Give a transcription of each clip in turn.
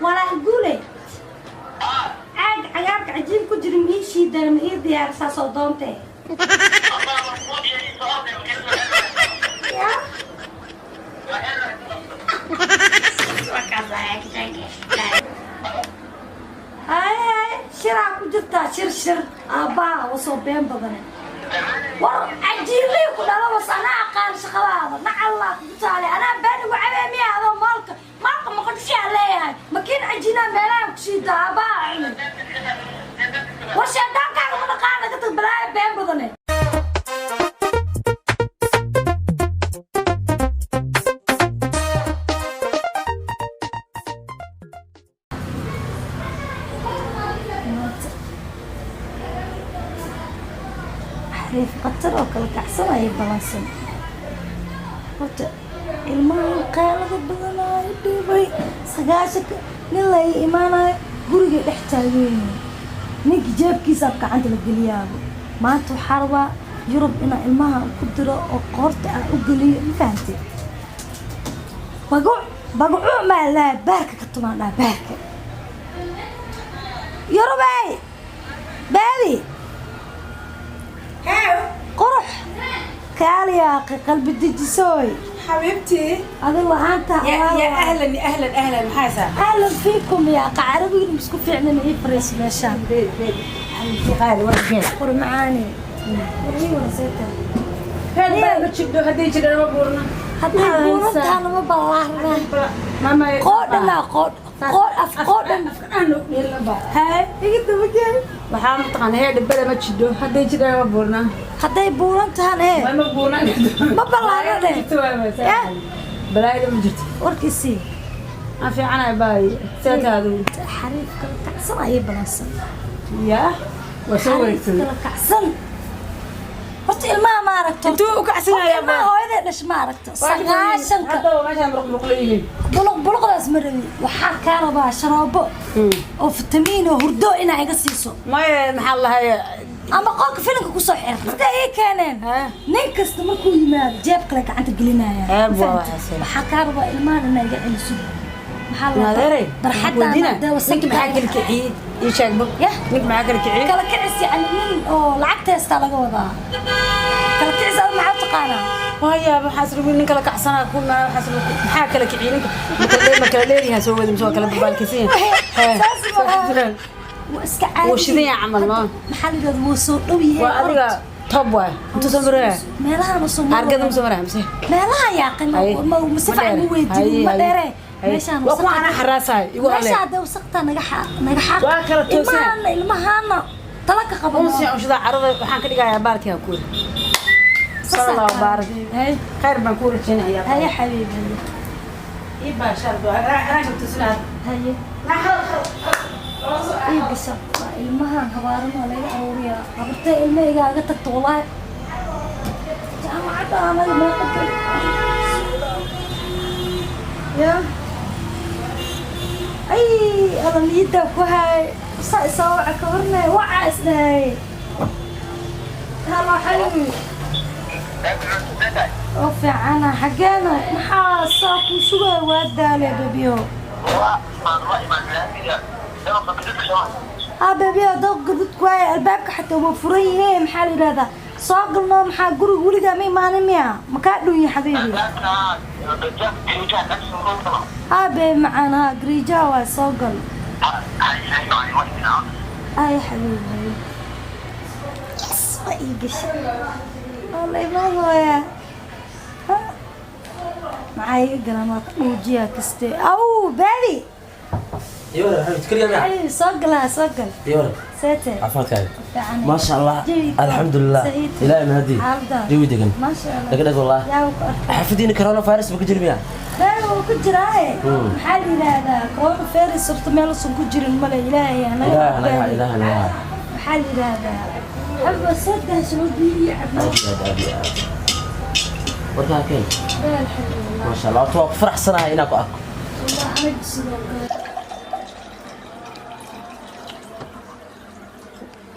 Walaal guuley, caag cagaarka cajiin ku jira ma ii shiidana, ma ii diyaarisaa soo doontee? Ya. Hay hay, shiraa ku jirtaa, shir shir aabbaha wasoo been badane. War cajiinlii ku dhala was, anaa aqaan shaqadaada, nacallaa kugu taale. Anaa been igu cabee miya? Adoo maalka maalka Muqdishaa leeyahay, makiin cajiinaa meelahan ku shiida aabbaha cunay. War sheedaankaaga ma dhaqaana, ka tag balaaya been badane. Xariif khatar oo kala kacsan ayay balansan. Horta ilmahan qaalada badanaayo dhibay, 90-ka nin la ii imaanayo gurigay dhex taagan yihiin, ninka jeebkiisa ab gacanta la geliyaaba. Maanta waxaa rabaa Yurub inaan ilmaha ku diro oo qoorta aan u geliyo, ma fahamtay? Baguc bagucu maa laha, baarka ka tumaan dhaha baarka. Yurubey baby, qurux kaaliyaaqi, qalbi dejisooy. حبيبتي. Adi la-aanta. يا يا اهلا اهلا اهلا، maxaa Ahlan fiikum yaa qacarabiga, isku fiicnan, ii fariis meeshaan. بيت بيت حبيبتي غالي ورقين. Qur macaani, war ii waraseeta. هذا ma jidho, haddii jidhana ma buurna. Haddii buurantaana ma ballaarna. Mama. Qoodhanaa qoodh qoodh af qoodhan. Hay. Iga dabageel. Waxaa mataqaana hee dhibada ma jidho, haddii jidhana ma buurna. Hadday buuran tahan ee ma buurna. Ma ballaarna dheh. Balaayada ma jirto. Warkiisii. Aan fiicanahay baay, seetaadu? Xariif kala kacsan ayay balansan. Yaa waa soo Xariif wareegsaday. kala kacsan. Horta ilmaha ma aragto? Intuu u kacsan yahay? Horta ilmaha hooyaday dhash ma aragto? 90-ka. Hadda meeshaan muruq muruq leeyihiin. Buluq buluqdaas ma rabi, waxaa kaa rabaa sharoobo oo fitamiin oo hurdo inaa iga siiso. Maya, maxaa lahay? Ama qolka filimka kusoo xir intay ii keeneen. Haa. Nin kasta markuu yimaado jeeb kale gacanta gelinaya. Ceeb Ma waa fahamtay? waxaas. Waxaa kaa rabaa ilmahan inaa iga celiso, maxaa la Adeeray. barxadaan dee wasaqda. Ninka maxaa kala kiciyey? Ii sheegba. Yah. Ninka maxaa kala kiciyey? Kala kicis yani nin oo lacagta heystaa laga wadaa kala kicis. Ada maxaa u taqaanaa? Waaya, waxaas lagu nin kala kacsanaa ku ma waxaas maxaa kala kiciyey ninka? Ma kala dheeryahay soo wada mise waa kala babaalkisan yahay? Saas ma aha. Waa iska caadi. Wuu shidan yahay camal, ma? Maxaa la yidhahdaa, wuu soo dhow yahay. Waa adiga top waay, intuu soo maraya? Meelahan soo maraya. Argada ma soo maraya mise? Meelaha yaaqay. Haye. Ma si fiican ma weydiin, ma dheere meeshaan. Waa kuwa anaa xaraasahay igu hale. Meesha hadee wasaqta naga naga xaq. Waa kala toosan. Ilmahaana ilmahaana tala ka qabano. Unsi unshadaa carada waxaan ka dhigayaa baalkii ha kuuri. Sala Allahu baarak. Haye. Khayr baan kuu rajaynayaa. Haye xabiibi. Ii baashaar anaa kala toosinaa. Haye, ii gasha. Waa ilmahan habaaran waa laga aruuriyaa, habartee ilmahayga aga tagto. Wallaahi jaamacadda anaga meeqa gal ya ay alla niyaddaa ku haay, saa isoo waca ka hornay, waca isdhahay. Halo xabiibi, oo fiicana, xaggeena maxaa saa kuu sugaya? Waa daale bebiyo. Haa bebiyo, dooq gadud waaye, albaabka xataa waa furan yahe. Maxaa la yidhahdaa, soo galno. Maxaa guriga weligaa ma imaanin miya? Makaa dhunya xabiibi? Haa bebi macaan, haa gariijaha waa, soo gal. Ay xabiibi, haye. Yes, waa ii gashay, waa la imaanooyaa. Maxaa iga galan, waa ka dhuujiyaa kaste. Aw baby. Yawara, xabiibti, kaliya miyaa? Xabiibi, soo galaa, soo gal. Yawara. Seete? Caafimaadkaaga? Fiican. Maasha Allah. Jawiga. Alxamdulilah. Saciid. Ilaahay mahadii. Xaaladda? Jawi degan. Maasha Allah. Dhaga dhag wallah. Yaa ku arkay. Xaafadiina coronavirus ma ka jiri miyaa? Meel wuu ku jiraaye. Maxaa la yidhaahdaa, coronavirus horta meel usan ku jirin male, Ilaahay anaga. Ilaahay naga, Ilaahay naga. Maxaa la yidhaahdaa, xabba saddex soo biyo cabno. Aad iyo aad, aad iyo aad. Warkaa keen. Alxamdulilah. Maasha Allah. Horta waa ku faraxsanahay inaan ku arko. Wallah anaga sidoo kale.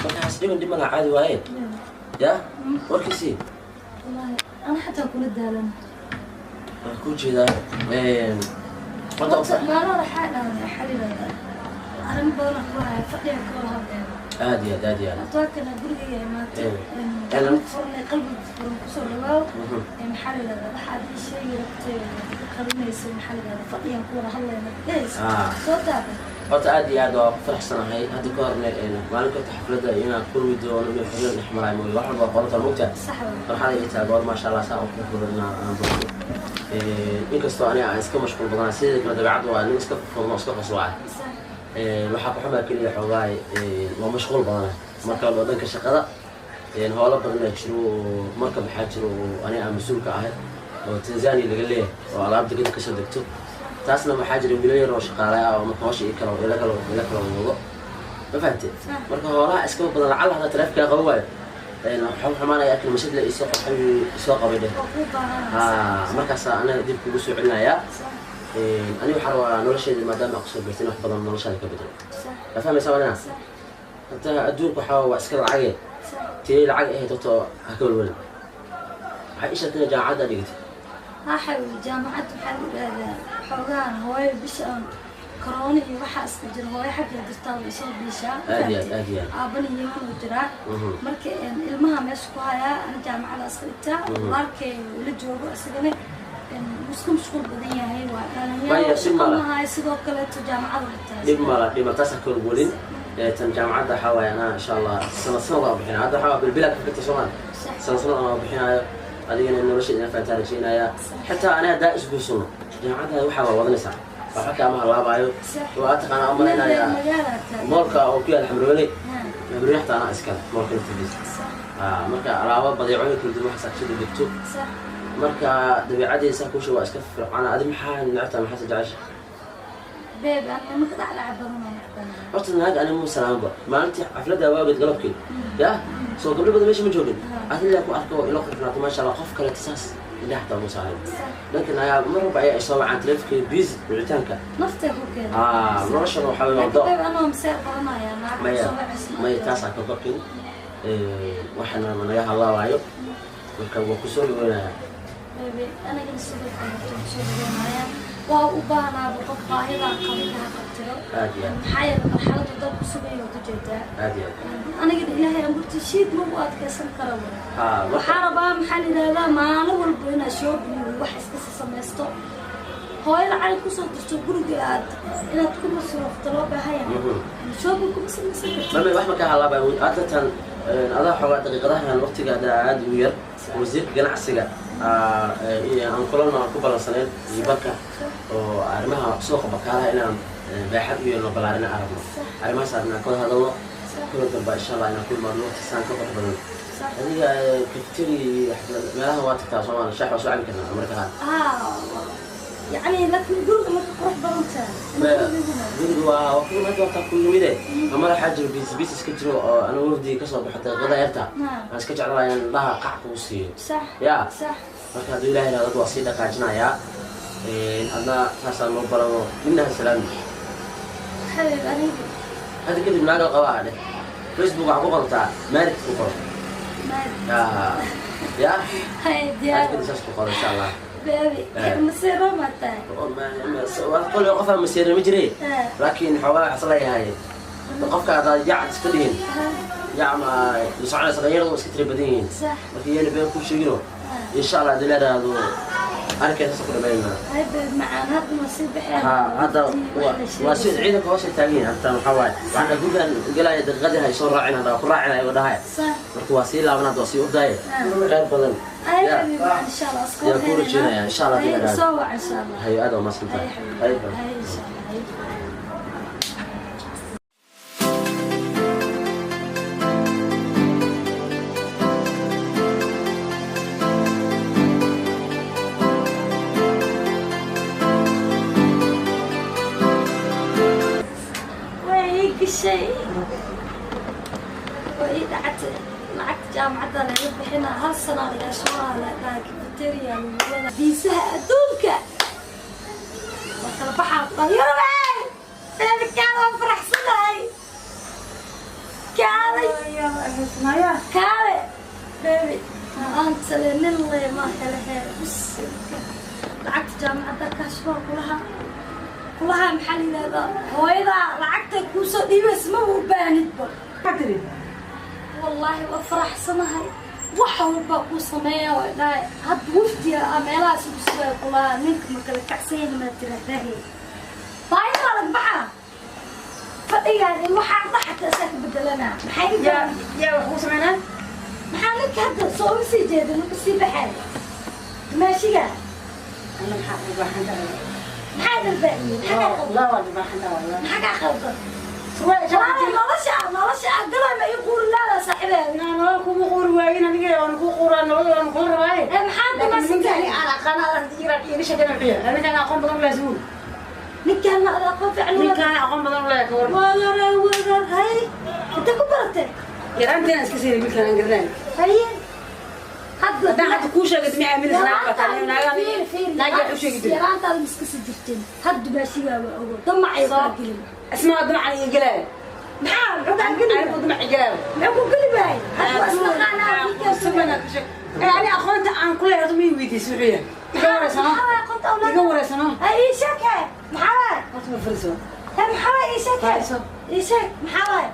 Markaas dhiban dhiman caadi waaye. Ya? Warkiisii. Wallahi ana xataa kula daalan. Waan kuu jeedaa. Horta Horta maalin waxaa dhahday xalilada arrin badan ku haya fadhiga ka wada hadlayna. Aad iyo aad, aad iyo aad. Horta waa kana gurigayga imaatay. Eh. Furnay, qalbiga furan, kusoo dhawaaw. Maxaa la yidhahdaa, waxaad ii sheegi rabtay qarinaysa, maxaa la yidhahdaa, fadhigan ku wada hadlayna dhehaysa. Soo daabay. Horta aad iyo aad waa ku faraxsanahay. Hadda ka horna maalin kasta xafladda inaan kulmi doono inuu xiriir dhex marayo mooye, wax walba waa qoranta, mugta. Sax waa. Farxada ii tahay goor, maasha Allah, saa u qurux badan inaan aan barto. Inkastoo aniga aan iska mashquul badanahay, sidoo kale dabeecaddu waa nin iska furno, iska qoslaa. Waxaa ku xumaa keliya xoogaay waa mashquul badanahay marka oo dhanka shaqada howlo badan aa jiro oo marka maxaa jiro oo aniga aan mas-uul ka ahay oo Tanzania laga leeyahay oo alaab degada kasoo degto. Taasna waxaa jira wiilo yar oo shaqaale ah oo marka hawsha ii kala ila kala wado, ma fahamtay? Marka howlaha iskaba badan, lacala hadda taleefankaa qaban waayo, waxaa xumaanaya arkin mashad la isoo qabay, isoo qabay dheh. Oo kuu baahanaysa. Ha, markaasaa anaga dib kugu soo celinayaa. Aniga waxaa rabaa nolosheeda, maadaama aan kusoo birtay, in wax badan noloshaada ka bedelo. Ma fahmaysaa walina? Hadda adduunka waxaa waa iska lacage. Tee lacag ahayd horta ha ka walwalin. Waxay ii sheegtay inay jaamacadda dhigatay. Haa xabiibi, jaamacad waxaa la yidhaahdaa xoogaan hooyo bisha aan karoona iyo waxaa iska jira, hooyo xagga jirtaa way soo biishaa. Aad iyo aad, aad iyo aad. Aabana Yeman uu jiraa. Marka ilmaha meesha ku hayaa, ana jaamacada iska dhigtaa. Walaalkay ula joogo, isagana wuu iska mashquul badan yahay, waa dhalinyaro. Maya, si mala. Shaqo ma hayo, sidoo kaleeto jaamacada dhigtaa. Dhib mala, dhib mala, taas ha ka walwalin. Tan jaamacadda waxaa waaye anaa insha Allah sanad sanad aan bixinaya. Hadda waxaa waa bilbilaa ka fikirta Soomaali. Sanad sanad aan bixinayo, adigana nolosha inaa fahantaa rajaynaya. Xitaa aniga haddaa isguursano, jaamacadda waxaa waa wadanaysaa, waxba kaama halaabaayo. Waa taqaanaa, u malaynayaa magaala tahay. Mall-ka oo ku yaala Xamroole. Xamroole xataa anaa iskale mall-ka naftigiisa. Marka alaabo badeecooyin kala duwan waxaas aad kasoo degdegto. Marka dabeecaddiisa kuusha waa iska fircana. Adi maxaa necabtaa, maxaase jecesha? Babe, aan nimanka dhacdhaca badan oo necbanahay. Horta naag ani muu salaamba maalintii xafladda waageed galabkeed ya soo gabdho badan meesha ma joogin. Adilaa ku arko oo ila qurxinaato, maasha Allah. Qof kale saas indhaha xataa muu saarin. Dhanka naagaa mar walba ayaa isoo wacaan, taleefankeeda busy wicitaanka. Naftay ku keena. Noloshana waxaa weeye laakiin wado. Babe, anoo maseer badanaya naag Maya, soo wacaysa. maya, taasaa ka baqin. Waxaana naga hadlaawaayo, marka waa kusoo dhaweynayaa. Babe, anigana sidoo kaleeto kusoo dhaweynaya. Waa u baahnaaba qof baahidaa qaba inaha qabtiro. Aad iyo aad. Maxaa yeele marxaladda dad ku sugayo waad ujeedaa. Aad iyo aad. Anigana Ilaahay abuurta shiid ma u adkaysan kara wa. Ha, marka Waxaa rabaa, maxaa la yidhahdaa, maalin walba inaad shopping iyo wax iska samaysto, hooyo lacag kusoo dirto guriga, aad inaad ku masruufto loo baahan yahay. Shopping kuma samaysan kartid. Mame, wax ma ka halaabaya hadda tan adaa xoogaa daqiiqadahan waqtiga hadda aad u yar. Wasiirka ganacsiga iyo aan kulano aan ku ballansanayn iyo barka oo arrimaha suuqa bakaalaha inaan baaxad u yeelno, ballaarina aan rabno, arrimahaas inaan kawada hadalno kulan dambe insha Allah, inaan ku imaadno waqti saan ka qurux badan. Adiga cafeteria iyo meelaha waa tagtaa Soomaali, shaax waa soo cabi karnaa marka qaar. يعني laakiin guriga marka qurux badan tahay. Guriga waa kuwa hadda wataa ku yimide. Amar waxaa jiro bis bis iska jiro oo anigu wafdiga kasoo baxo daqiiqada yarta aan iska jeclaa inaan indhaha qac kugu siiyo. Ya. Marka hadduu Ilahay ihahdo waa sii dhaqaajinayaa, adna saasaa noo balano, midna ha salaami. Xabiib, aniga Hadda kadib naagal qabaa dheh, Facebook waxaa ku qortaa married ku qoro. Ya ya. Hay. Hadda Diyaar. kadib saas ku qoro insha Allah. Baby, masiiro ma tahay? Qoli qofaa masiira ma jire, laakiin xoogaa waxaa leeyahay qofka haddaad yac iska dhihin, yac ma la soconaysa, dhalinyaradu waa iska tira badan yihiin. Marka yeena been kuu sheegino, insha Allah haddii la yidhaahdo arrinkeeda saas ku dhamaynaa. Hay baby macaan, hadda ma sii baxeen. Ha, hadda waa si ciidanka hoos ay taagan yihiin. Hadda waxaa waaye waxaan gurigan gelaya, daqiiqadii hay soo raacin, hadda waa ku raacin ayagoo dhahaya. Marka waa sii laaban, hadda waa sii ordaya khayr badan. Hay Ya. Baby macaan, insha Allah iska Yaa kuu rajeynaya, insha Allah haddii la yidhaahdo. Soo wac insha Allah. Hayo, aad waa mahadsan tahay. Hay xabiibi. Hay. Hay, insha Allah, hay. Way ii gashay, way ii dhacatay. Lacagta jaamacadda laga bixinaa, hal sana lagaa soo la dhaha, cafeteria lagu biisaha adduunka waa kala baxaa ku dhaha. Yurubey, baby, kaal, waan faraxsanahay, kaalay, kaale baby. Maanta le nin le ma hele hee, bis lacagta jaamacadda kaashbaa kulaha. Kulaha maxaa la yidhahdaa, hooyadaa lacagta kuusoo dhiibaysa maba u baahnidba. Maxaa tiri? Wallaahi waa faraxsanahay, wax walbaa kuu sameeya. Waa dhahay hadda wafdiga ah meelahaas ugu sugaya. Kulaha ninka ma kala kacsan yahay, maa tiraahdahe baayadaa lag baxaa fadhigaan in waxaan dhaxata isaa ka bedelanaa. Maxay Yaa yaa wax kuu sameynaa? Maxaa ninka hadda soo uma sii jeedin, uma sii baxay dumaashiga. Alla, maxaa u baahan tahay? Maxaa dalbaa'iyey? Maxaa kaa qaldan? Wallah waa baahan tahay, wallah. Maxaa kaa qaldan? Surwaal. Walahi nolosha ah galay ma ii quuri laada saaxiibeeda. Naa nolol kuma quuri waayin aniga, waan kuu quuraa, nolol waan kula rabaaye. Ee, maxaa dumaasintay? Ninkani aan aqaan aad iga sheekana muxuu yahay? Ninkaan aqoon badan u leeyahay suul. Ninkaan ma aqoon fiican u leedahay? Ninkaan aqoon badan u leeyahay, ka waran? Wadaray wadar, hay, inta ku baratay? Yaraanteena iska siinay wiilkaan aan garanayn. Haye, hadda Haddaan hadda kuu sheegay ma aaminaysa, naag baa tahay, naagaa wax u sheegi jiray. Yaraantaada miska sii jirteen, hadda dumaashigaa waa ogo damacayo kaa gelin. Ismaa damacan iga gelaayo. Maxaa muxuu kaa geli? Anigu damac igelaayo. Muxuu ku geli waayey? Hadda waa isnaqaanaa ninkaas. Ani aqoonta aan ku leeyahay ma ii weydiisay wuxuu yahay. Iga wareysano. Maxaa waay aqoonta awlaad? Iga wareysano. Hay, ii sheeg he, maxaa waay? Horta ma fariiso. He, maxaa waay? Ii sheeg he. Fariiso. Ii sheeg, maxaa waay?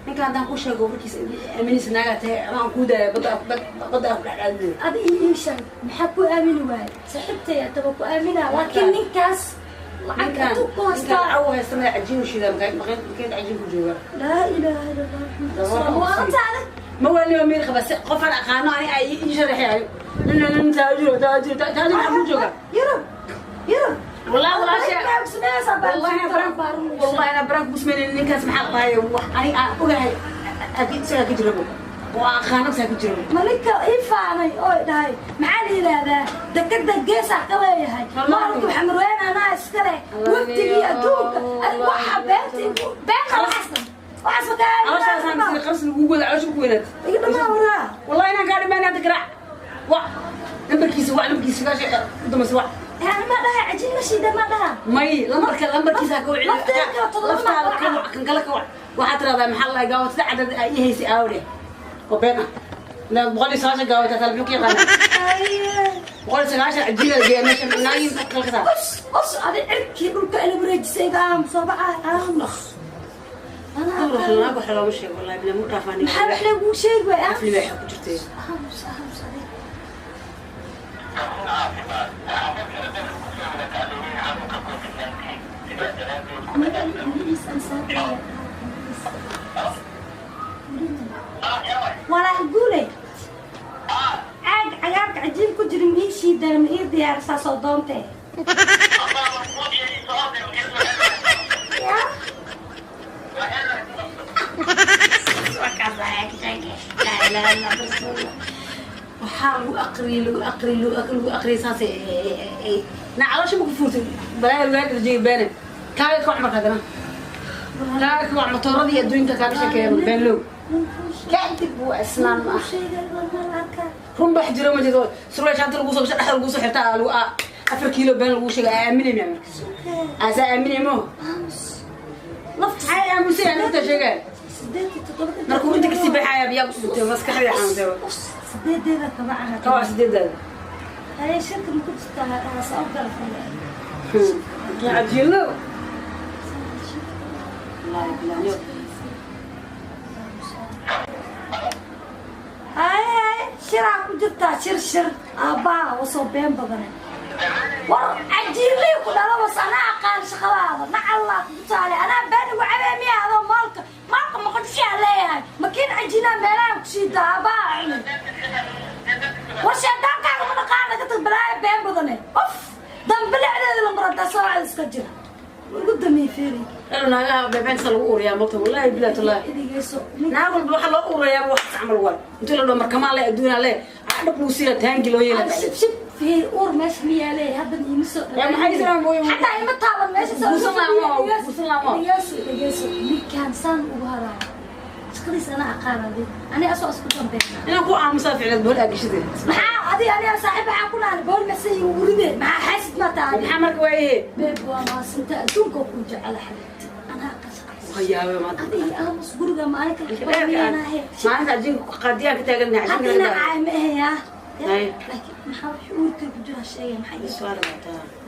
Ninka haddaan kuu sheego warkiisa aaminaysa, naagaa tahay ama aan kuu daaya badda badda aan ku dhexdhexaadinayo. Adi ii sheeg, maxaa ku aamini waayey? Saaxiibtay ataba ku aaminaa, laakiin ninkaas lacag Ninkaan intuu ku ninkaan haystaa. Caw haysta madax cajiin u shiidaa, makiinad cajiin ku jooga. Laa ilaaha illa Allah Muxammad waa taada. Ma waani, waa meel qaba si qofaan aqaano ani ay ii sharaxayo. Nin taajir taajir taajir maxaa ku jooga? Yurub, Yurub. والله والله شيء. Sameeyaysaa. والله انا prank، والله انا prank kusmaynin. Ninkaas maxaa la dhahay, wax ani aan ogahay haddii isagaa ka jirabo oo aan aqaano isagaa ka jirabo. Ma ninka ii faanay oo dhahay, maxaa la yidhaahdaa, dekada geesaa ka leeyahay, maalku xamrween anaa iska leh, wafdigii adduunka waxa beertii beerta waxaas waxaas Calooshaasaan makaa sida qaras lagugu wada, caloosha ku weynaat. Iga dhamaa waraa. والله inaan kaa dhimaan hadda garaac, wac nambarkiisa, wac nambarkiisa, gaasha u dambaysa wac. Yani ma dhaha cajiin ma shiida, ma dhaha. May lambarka, lambarkiisa ka wici. Lafteeda kala todoba. Laftaada ma ka wac, kan kale ka wac. Waxaad tiraahdaa, maxaa la gaawatada cadad aa ii haysay aawde oo been ah. La 190 gaawata tal muxuu ka yaqaanaa? 190 cajiina geeya meesha naagin kala kasaa. Us us, adi cirkii dhulka ila wareejisay, iga aamus, soo baxa, aamus. Naag wax looma sheego, wallahi bila mu dhaafaan. Maxaa wax laguu sheegi waay? Af libaaxa ku jirtay. Aamus, aamus adi. Walaal guuley, caag cagaarka cajiin ku jira ma ii shiidana, ma ii diyaarisaa soo doontee? Ya. Waxaa lagu aqriyay, lagu aqriyay, lagu aqriyay, lagu aqriyay saasay na caloosha ma ku fuurtay, balaa lagaa dharjiyay beene. Kaaga ka wac marka haddana, kaaga ka wac matooradii adduunka kaaga sheekeeya beenlow kadib waa islaan ma ah. Run bax jiro ma jirto. Surwaal shaanta lagu soo gasho, dhexda lagu soo xirtaa, lagu 4 kiilo been lagu sheegay. Aaminay miya markiis aasaa aaminay mo? Maxay aamusay aan inta sheegay? 87. Markuu inta kasii baxaya biyaa ku dhintay maskaxdii xanuuntay. Sideedeeda kaba aha. Ka wac sideedaada. Haye, shirka ma ku jirtaa? Saa u kala fadhiya. Cajiilo. Wallaahi bilaanyo. Haye haye, shiraa ku jirtaa, shir shir aabbaha wasoo been badane. War cajiilii ku dhala was, anaa aqaan shaqadaada, nacallaa kugu taale. Anaa been igu cabee miya? Adoo maalka maalka Muqdishaa leeyahay, makiin cajiinaa meelahan ku shiida aabbaha cunay. War sheedaankaaga ma dhaqaana, ka tag balaaya been badane. Of dambilecdeeda la maradaa soo iska jira ugu damey feeri. Elo naagaha beebeenta lagu uriyaa moogta, wallaahi bilahi tallahi. Idigeyso. Naag walba waxaa loo urayaa wax camal waay intuu la dhaho markamaa le adduunaa le dhab lagu siina taangi loo yeela. Shib shib, fiir, uur meesha ma yaalay hadda iima soo Yaa maxay islaan mooye? Xataa ima taaban meesha soo. Guursan laamo, guursan laamo. Dhegeyso, dhegeyso, ninkaan saan ugu haraayo shaqadiis anaa aqaan. Adi ani asoo isku dambeynaa. Inaan ku aamusaa ficilad bool aa gashide. Maxaa adi aniga saaxiib waxaa ku dhahan bool mase igu uride? Maxaa xaasid ma tahay? Maxaa marka waaye? Beeb, waa maasinta adduunka ku jecel xabiibti, anaa aqaan shaqadiis. Waxyaabe maanta. Adi aamus, guriga maalin kale Maalinta cajiinka qaadiyaan ka taagan. Haddii Cajiinka. nacay ma ahayaa? Hay. Laakiin maxaa wixii uurkay ku jira sheegay maxaa? Su'aal baa taa.